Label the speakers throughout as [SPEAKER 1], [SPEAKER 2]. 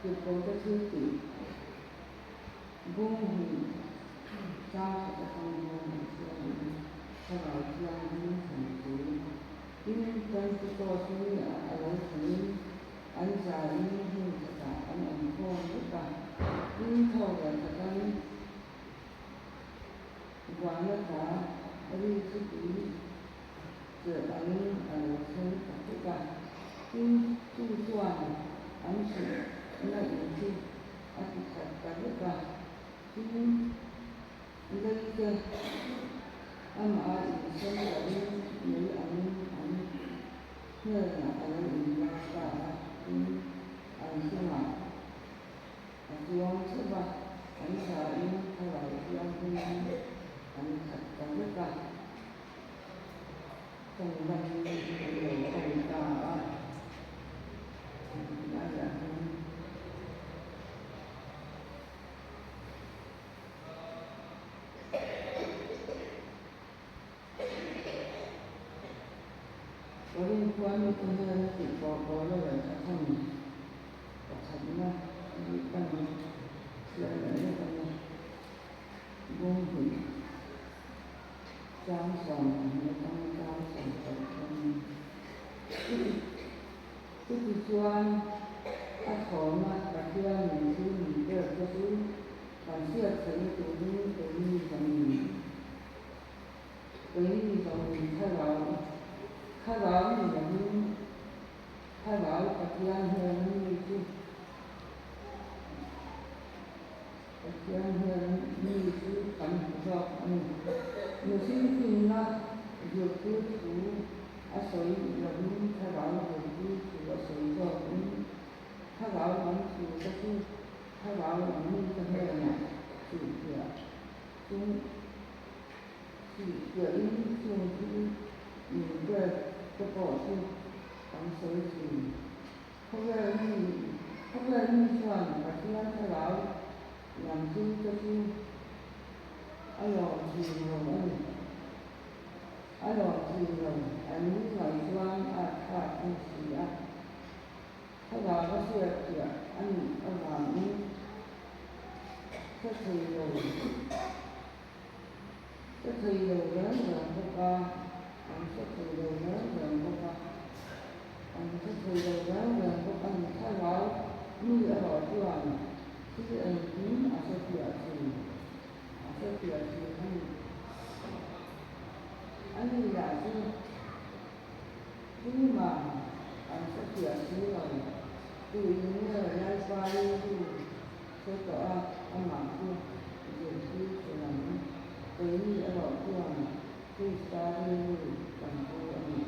[SPEAKER 1] Tirhkohte thiltih bung hnih chang khat atang hian an chhiar leh a, Thlarau Thianghlim thlen thu. Tin, Pentecost ni a lo thlenin an zaiin hmun khatah an awm khawm vek a, tin, tho leh khatan vana tla ri thupui Chirh angin a lo thleng ta vek a, tin chu chuan an hrilhna in chu a ti khat ta vek a, tin lei te amah a insawn darhin mei angin an hnenah a lo inlar ta a, tin an chungah a chuang theuh va, an zain Thlarau Thianghlimin an khat ta vek a. Tawng dangin an lo tawng ta a, laiah hian Korin khua mite hnena tih pawh Paula lehkha thawn pakhatna hi kan chhiar leh vek ang e. Bunghnih. Chang 12 atanga chang 17 thlengin. Chuti chuan a thawna Pathianin thil min pek te chu kan hriat theihna turin keini zawngin keini zawngin thlarau thlarau ni lovin thlarau Pathian hmel mi chu Pathian hian mi chu kan hmu zawk a ni. Mihring finna zirtir thu a sawi lovin thlarau zirtir thu a sawi zawkin thlarau lam thu te chu thlarau lam mite hnenah hrilhfiah chung hrilhfiahin chung thil min pek te pawh chu kan sawi thin. Khawvel mi Khawvel mi chuan Pathian thlarau lam thil te chu a lawm thin lo a ni. A lawm thin lo, an ngaih chuan a thlak a ni si a. Thlarau a hriat fiah a nih avangin hre thei lo Hre thei lo reng reng bawk a, an hre thei lo reng reng bawk a, an hre thei lo reng reng bawk a ni. Thlarau mi erawh chuan thil engkim a hre fiah thin, a hre fiah thin a ni. A ni lah chu tumah an hre fiah si lo, tuin nge Lalpa rilru Hre tawh a, amah chu zirtir thin ang. Keini erawh chuan Krista rilru kan pu a ni.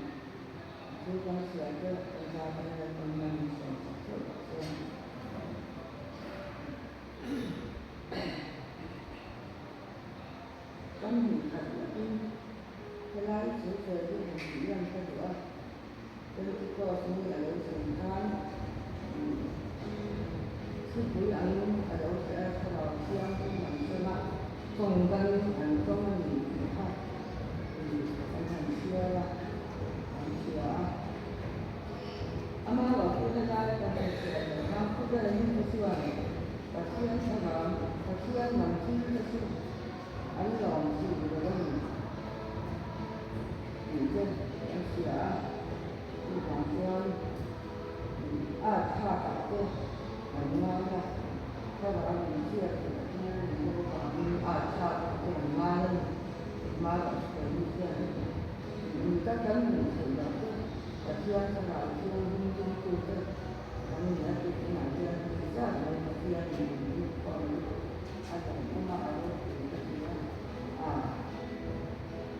[SPEAKER 1] A thu kan hria te kan zat a hel pawn nan min sawi chak theuh rawh se. Kan hmuh khat lakin helai thu fel hi han tih lan ka duh a. Pentecost ni a lo thlen khan thlipui angin a lo tleh a, thlarau thianghlim an thleng a, tawng dangin an tawng a ni tih kha kan han chhiar a, kan hria a. Amaherawhchu helai kan han chhiar loh khan khawvel mite chuan Pathian thlarau, Pathian lam thil te chu an lawm thin lo a ni tih te kan hria a, chuvang chuan art thlakah te an ngai a, thlarau min hriat theih chu min lo vangin art thlakah te an ngai a ni. Engmah sawi hi hian mi ta kan hmuh theih loh te, Pathian thlarau thianghlim ringtute kan ni a tih tunah hian heti zat mai Pathian min ring khawm hi a lawmawm a, a ropui ka ti a.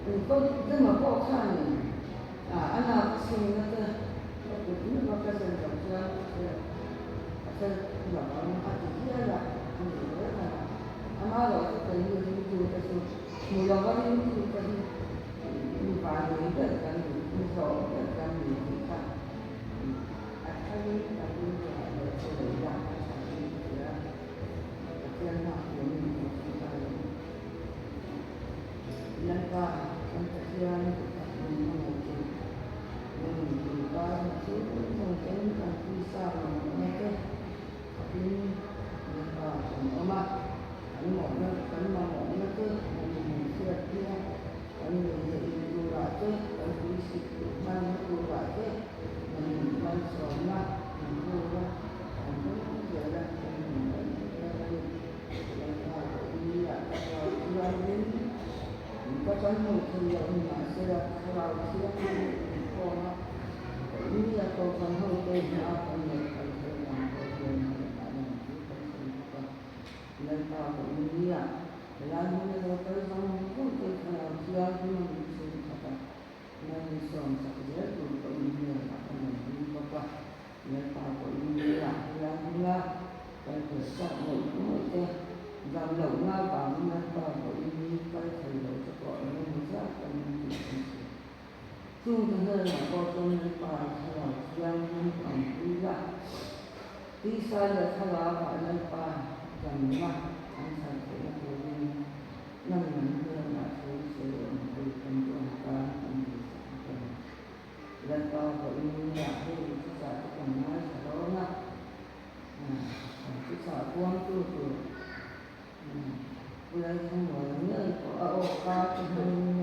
[SPEAKER 1] Engkawng pawh khanin a lak chhunna te ka kut meuh a ka zen loh chuan a fel a fel lo ang a ti hial a, a ni reng a ni. Amaherawhchu keini ringtute chu hmu lova ringtute hi mi vanlei ber kan ni, mi hlawh ber kan ni tih kha a tharin kan rilruah leh che leh ila a tha in ka hria. Pathian hma tumin ka tawngtai ang. Lalpa, kan Pathian duhtak min hmangaihtu, nangin tunkar hma chu zawng ten kan tisa mamawhna te, Kan hmuh theih loh ni mahsela Thlarau Thianghlim a inkhawm a, India Kohhran hote hma kan neih kal theih vang pawh hian hnehna a lang tih kan sawi bawk a. Lalpa pawh India helai hmuna lo kal zawng zawngte Thlarau Thianghlim a min chhung khat a, Malsawm sak zel tur pawh India ah kan rawn ding bawk a. Lalpa pawh India helai hmuna kal ve chak ngawih ngawih te, dam lohna avangin Lalpa pawh India kal thei lo te pawh eng emaw zat kan awm tih kan hria. Chungte hnenah pawh chuan Lalpa Thlarau Thianghlim awmpui la, tisa leh thlarauah Lalpa damna an chhan theihna turin nang lam hnenah thu sawi awmpui kan duh ang tan kan duhsak bawk a ni. Lalpa pawhin nia hei thuchah chu kan ngaithla dawn a, kan thuchah puangtu tur Pu Lalthanmuana ngei pawh a aw ka te hmangin.